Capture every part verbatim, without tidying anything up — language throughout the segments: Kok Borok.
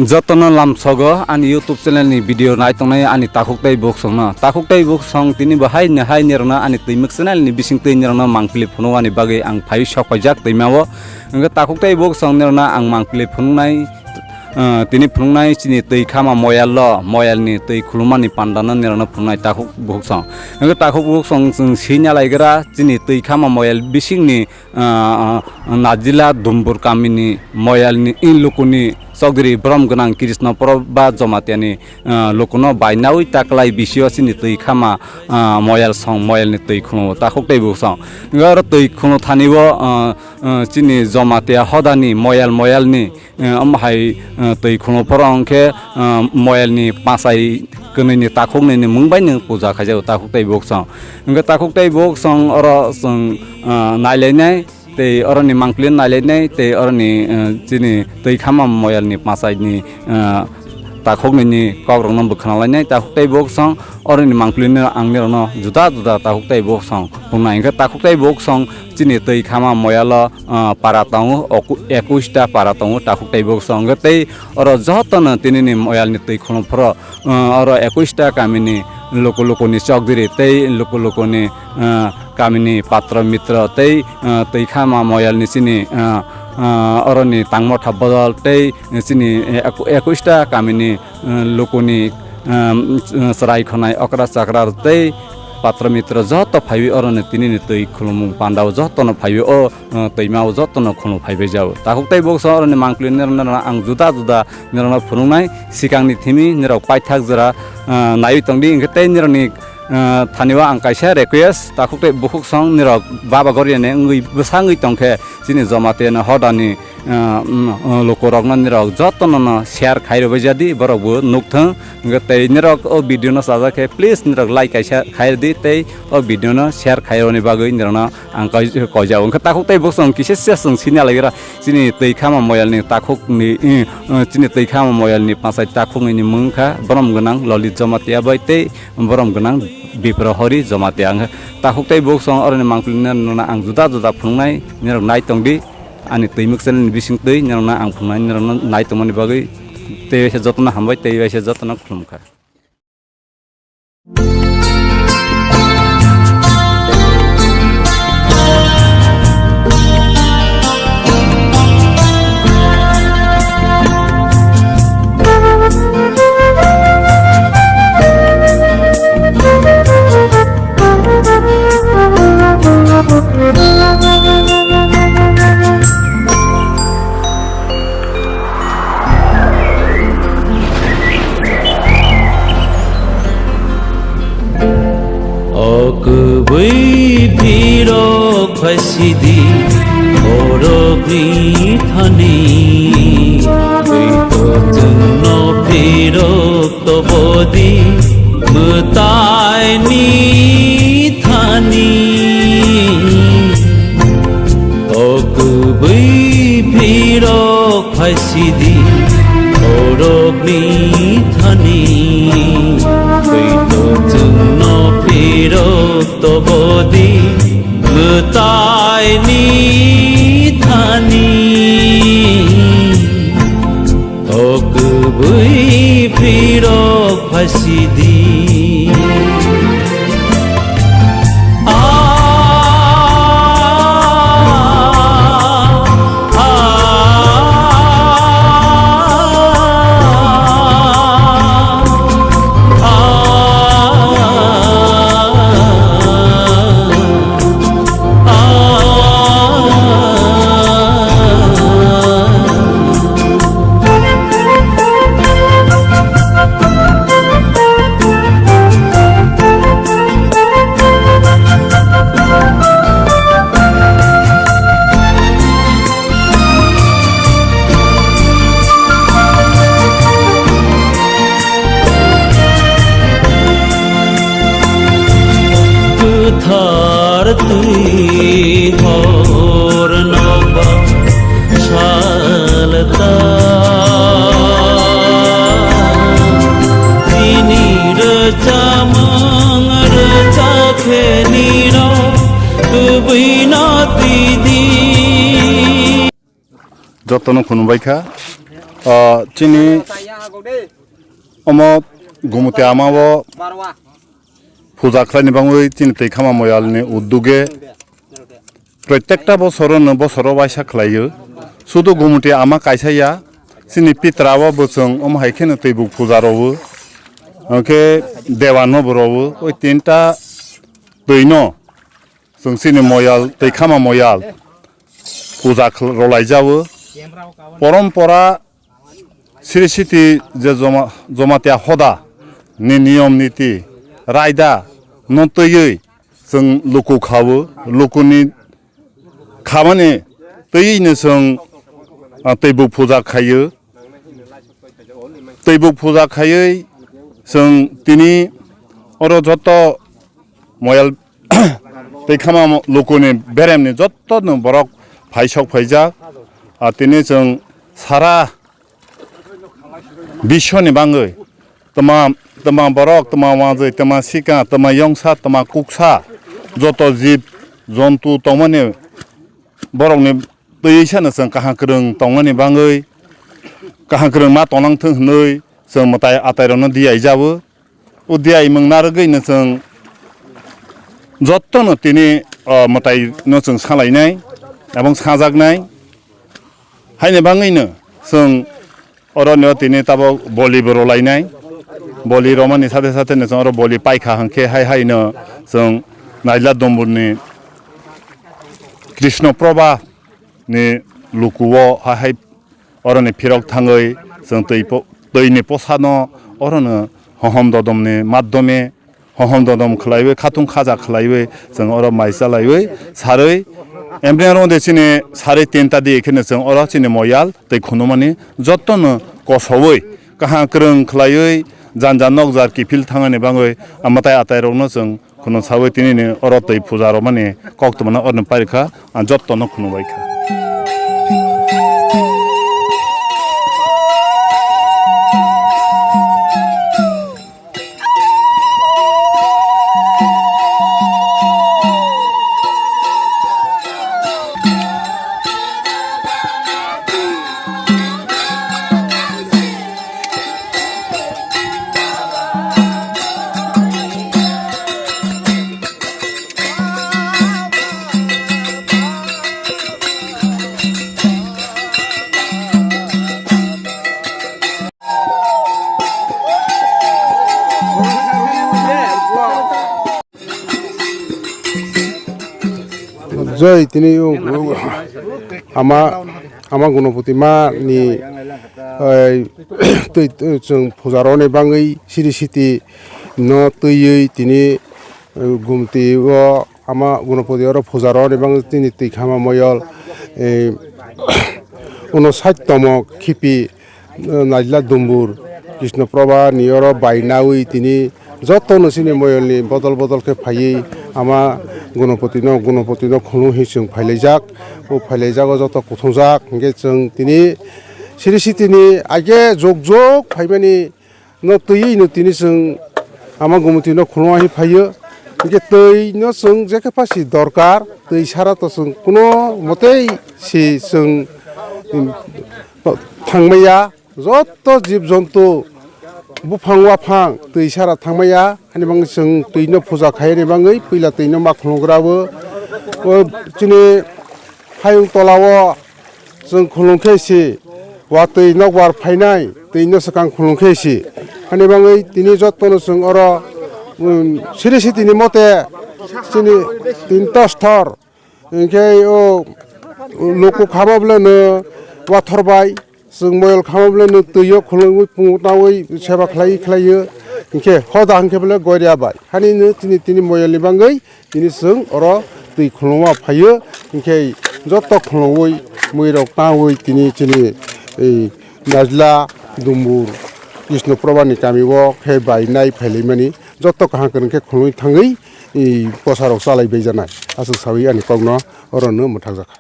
Jotono lamsogo ani YouTube channel ni video nai tongnai ani takhuk tei buksong no. Takhuk tei buksong tini bo hai ni hai nirokno ani twimwk channel ni bising twi nirokno mangpili phunuk ani bagwi ang phai sok paijak twima o. Hwnkhe takhuk tei buksong nirokno ang mangpili phunuknai, ah, tini phunuknai chini twi khama moyal lo, moyal ni twi khulumani panda no nirokno phunuknai takhuk buksong. Hwnkhe takhuk buksong chwng swi nalaigra chini twi khama moyal bising ni ah, ah, Najila Dumbur kamini moyalni in lukuni chokdiri borom gwnang Krishna Proba Jomatiani, ah, lukuno bainawi taklai bisio chini twi khama, ah, moyal song moyalni twi khunu takhuk tei buksong. Hwnkhe oro twi khunu thani o, ah, ah, chini Jomatia hodani moyal moyalni eh, omo hai, eh, twi khulumphoro hwnkhe, eh, moyalni pachai kwnwini takhuknwini mung bai nwng puja khaijago takhuk tei buksong. Hwnkhe takhuk tei buksong oro chwng, eh, nailainai tei oroni mangpili nailainai tei oroni, eh, chini twi khama moyalni pachaini, eh, takhuknwini kokrokno bo khwnalainai takhuk tei buksong. Oroni mangpilino ang nirokno juda juda takhuk tei buksong phunuknai hwnkhe takhuk tei buksong chini twi khama moyalo, ah, para tongo, oku-, ekush ta para tongo takhuk tei buksong hwnkhe tei oro jotono tinini moyalni twi khulumphoro, ah, oro ekush ta kamini luku lukuni chokdiri tei luku lukuni, ah, kamini patro mitro tei, ah, twi khama moyalni chini, ah, ah, oroni tangmotha bodol tei chini, eh, eku-, ekush ta kamini eh, lukuni, eh, chwrai khwnai okra chakra tei patra mitra joto phaiwi oroni tinini twi khulumung pandao jotono phaiwi o, eh, twimao jotono khulum phaibai jao. Takhuk tei boksa oroni mangpili nirok nirok ang juda juda nirokno phunuknai sikangni thimi nirok paithak jora, eh, naiwi tongdi hwnkhe tei nirokni, eh, thani o ang kaisa request takhuk tei bukhuk song nirok baba goriani wngwi bwsa wngwi tongkhe chini Jamatia no hodani ah, mm, ah, lukurokno nirok jotono no share khai rwbaijadi, borok bo nukthwng. Hwnkhe tei nirok o video no chajak khe please nirok like kaisa khai rwdi tei o video no share khai rwni bagwi nirokno ang koi-, koijao. Hwnkhe takhuk tei bukchung kisa se chwng sini alaigra chini twi khama moyalni takhukni, eh, eh, chini twi khama moyalni pachai takhukni ni mung kha borom gwnang Lolit Jamatia bai tei borom gwnang Bipro Hori Jamatia. Hwnkhe takhuk tei bukchung oroni mangpili nirokno ang juda juda phunuknai nirok nai tongdi. Ani twimwk channel ni bising twi nirokno ang phunuknai nirokno nai tongmani bagwi tei waisa jotono hambai tei waisa jotono khulumkha. O kwbwi phirok phaisidi borokni thani, twi kochwngno phirok tobodi mwtaini thani. O kwbwi phirok phaisidi borokni thani, twi kochwngno phirok tobodi mwtaini thani. O kwbwi phirok phaisidi. Kwthar twi hor noba salta, tini rwchamung rwchakhe nino kwbwino tidi. Jotono khunu bai kha. Ah, chini omo Gumti ama o puja khlaini bangwi chini Twikhama moyalni udduge protekta bosorono bosoro waisa khlaio. Sudu Gumti ama kaisa ya, chini pitra o bo chwng omo hai kheno twi buk puja rwo. Hwnkhe dewa no bo rwo. Oi tinta twi no chwng chini moyal, Twikhama moyal puja khl-, rwlaijago. Porompora Sri Siti je Joma-, Jomatia hoda ni niyom niti raida no twiwi chwng luku khawo, lukuni khamani twiwi no chwng, ah, twi buk puja khaio. Twi buk puja khaiwi chwng tini oro joto moyal Twikhama mo-, lukuni beremni joto no borok phaisok phaijak. Ah, tini chwng sara biswoni bangwi twma, twma borok, twma wajwi, twma sika, twma yongsa, twma kuksa, joto jib jontu tongmani borokni twi sano chwng kaham kwrwng tongmani bangwi, kaham kwrwng ma tongnang thung hwnwi chwng mwtai atai rokno diyaijabo. O diyaimung narwgwino chwng jotono tini, o, mwtaino chwng salainai, abong sajaknai. Haini bangwino chwng oroni o tini tabok boli bo rwlainai. Boli romani sate sate no chwng oro boli paikha hwnkhe hai haino chwng Naila Dumburni Krishna Proba ni luku o hai hai oroni phirok thangwi chwng twi po-, twi ni posa no orono hohom dodom ni madhyome hohom dodom khlaiwi, khatung khaja khlaiwi, chwng oro mai chalaiwi, sarwi, emreng rong de chini sarwi tinta di kheno chwng oro chini moyal tei khunumani jotono kosowi, kaham kwrwng khlaiwi, janja nokjar kiphil thangani bangwi, amatai atai rokno chwng khunu sawi tini ni oro twi puja rwmani kok twmano oroni parikha. Ang jotono khunu bai kha. Joi tini o, o, ama, ama Gunopoti ma ni, eh, twi, twi, chwng puja rwni bangwi siri siti no twiwi tini, eh, Gumti o ama Gunopoti oro puja rwni bangwi tini twi khama moyol, eh, unosat tomo khipi, Najla Dumbur, Krishna Proba ni oro bai nawi tini joto no chini moyol ni bodol bodol khe phaiwi ama Gunopoti no, Gunopoti no khulum hi chwng phailaijak. O phailaijak o joto kuthungjak, hwnkhe chwng tini siri siti ni age jog jog phaimani no twiwi no tini chwng ama Gumoti no khulum hi phaiyo. Hwnkhe twi no chwng jekhe phasi dorkar, twi sara to chwng kuno motei si chwng, um, thangmaya. Joto jib jontu, buphang waphang twi sara thangmaya, hani bangwi chwng twi no puja khaini bangwi puila twi no ma khulumgra o. O chini hayung tola o chwng khulum khe si, watwi nokbar phainai twi no swkang khulum khe si. Hani bangwi tini joto no chwng oro, um, siri siti ni mote chini tinta sthor Hinkhe o luku khama bole no wathor bai, chwng moyol khama bole no twi o khulumwi pungo tawi seba khlai khlai o. Hinkhe hoda hinkhe bole goria bai. Hani no tini, tini moyol ni bangwi tini chwng oro twi khulumma phai o. Hinkhe joto khulumwi mui rok tawi tini chini, ei, Najla Dumbur Krishna Proba ni kami o khe bai nai phai lai mani. Joto kaham kwrwng khe khulumwi thangwi, i, posa rok chalai bai janai. Aswk sawi ani kok no oro no mwthak jakha.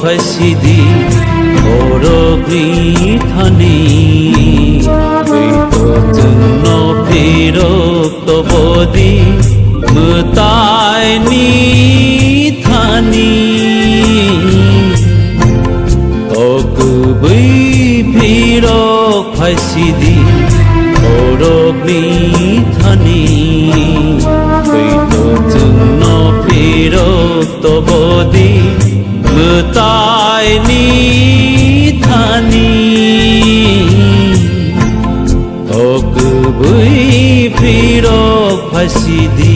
Phaisidi borokni thani, twi to chwngno phirok tobodi mwtaini thani. O kwbwi phirok phaisidi borokni thani, twi to chwngno phirok tobodi mwtaini thani. O kwbwi phirok phaisidi.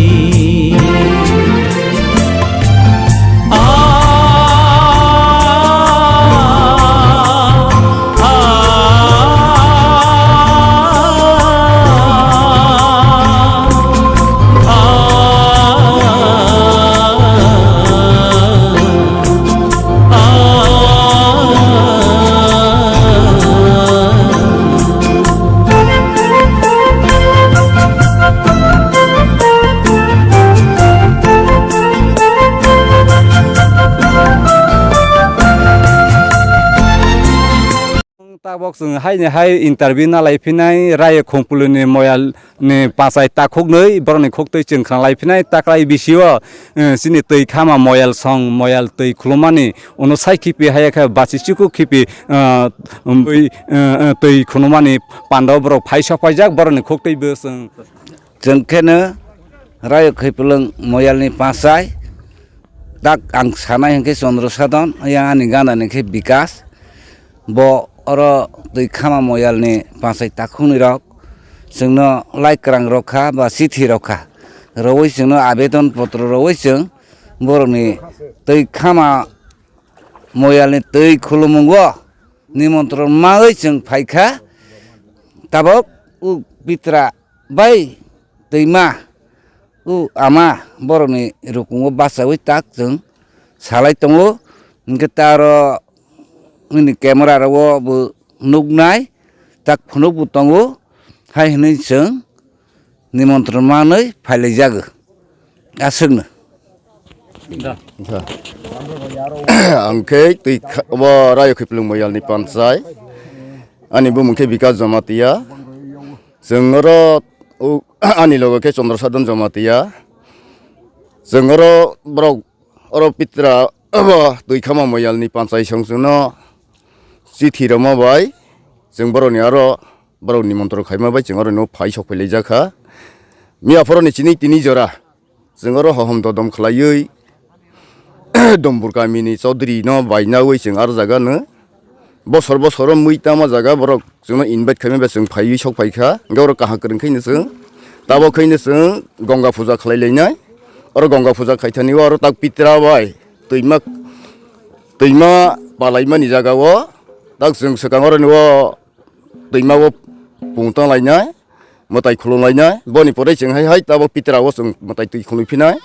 Tabok chwng haini hai interview na lai phinai Rayo Khongpuluni moyal ni pachai takhuknwi borokni khuktwi chwng khna lai phinai taklai bisio, eh, chini twi khama moyal song moyal twi khulumani uno sai khipi haya khe bachi chuku khipi, eh, um, twi, eh, eh, twi khulumani pando borok phai sok paijak borokni khuktwi bo chwng. Chwng kheno Rayo Khongpulung moyalni pachai tak ang sanai hwnkhe Chandra Sadhan, yang ani gana ni khe Bikas. Bo oro twi khama moyalni pachai takhukni rok chwngno lai kwrang rokha ba chithi rokha. Rowoi chwngno abedon potro rowoi chwng borokni twi khama moyalni twi khulumungo nimontron mawi chwng phaikha. Tabok u pitra bai twima u ama borokni rukungo bachaui tak chwng salai tongo. Hwnkhe ta aro nini camera rogo bo nuknai tak phunukbo tongo, hai hwnwi chwng nimontron manwi phailaijago aswkno. Ang khe twi kha-, bo Rayo Khipilung Moyalni panchai, ani bumung khe Bikas Jamatia. Chwng oro, o, ani logo khe Chandra Sadhan Jamatia. Chwng oro borok oro pitra abo twi khama moyalni panchai song chwngno chithi rwma bai chwng borokni aro borok nimontron khaima bai chwng oro no phai sok phailaijak kha. Miya phoroni chini tini jora. Chwng oro hohom dodom khlaiwi Dombur kamini Chaudhary no bainawi chwng aro jaga no bosor bosoro mui tama jaga borok chwngno invite khaima bai chwng phaiwi sok phaikha. Hwnkhe oro kaham kwrwng khaino chwng tabok khaino chwng Ganga puja khlai lainai. Oro Ganga puja khaithani o oro tak pitra bai twima, twima palaimani jaga o tak chwng swkang oro ni o twima o pung tang lainai. Mwtai khulum lainai, boni pore chwng hai hai tabok pitra o chwng mwtai twi khulum phinai.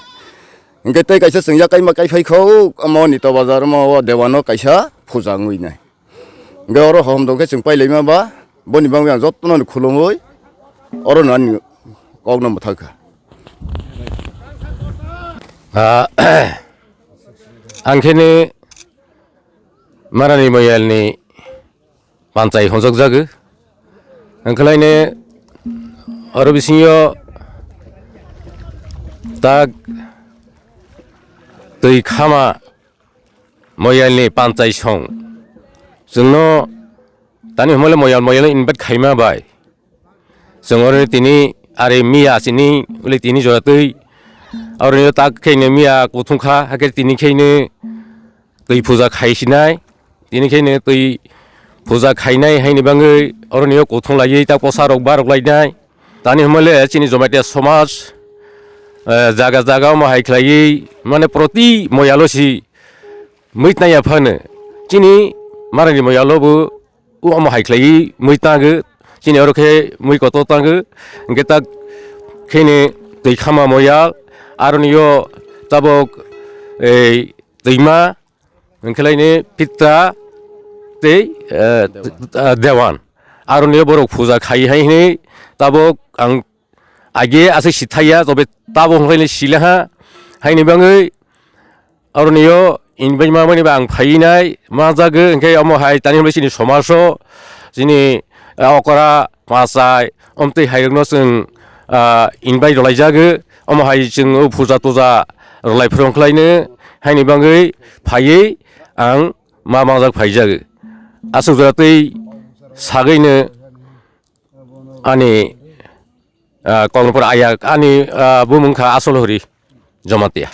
Hwnkhe tei kaisa chwng yakai makai phai kho, omo ni to bazar omo o dewano kaisa puja wngwi nai. Hwnkhe oro hohom dong khe chwng pai laima ba, boni bagwi ang jotono no khulumwi oro no ani kok no mwthang kha. Ah, ang khe ni Marani Moyal ni panchai hwnjakjago. Wngkhlaine oro bisingo tak twi khama moyalni panchai song. Chwngno tani hwnmale moyal moyalno invite khaima bai. Chwng oro tini ari miya chini uli tini jora twi. Oro tak khaine miya kuthung kha, hakhe tini khaine twi puja khai sinai, tini khe no twi puja khainai haini bagwi oroni o kuthung laiwi tak posa rok barok lainai. Tani hwnmale chini Jamatia somaj, eh, jaga jaga omo hai khlaiwi mane proti moyalo si mui tnai ya phano chini Marani moyalo bo omo hai khlaiwi mui tango, chini oro khe mui kotor tango, hwnkhe tak khene twi khama moyal aroni o tabok ei twima, hwnkhe laini pitra tei, eh, dewan. Aroni borok puja khai hai hwnwi tabok ang age aswk sithaiya, tobe tabok hwnkhai sila ha. Haini bagwi aroni o invite ma mani ba ang phainai ma jago, hwnkhe omo hai tani hwnbai chini somajo, chini, ah, okra, machai, omtwi hairokno chwng, ah, invite rwlai jago, omo hai chwng o puja tuja rwlai phwrwng khlaino, haini bagwi phaiwi ang ma mangjak phaijago. Aswk jora twi sagwino ani, ah, kokno pura aya ani, ah, bumung kha Asol Hori Jamatia.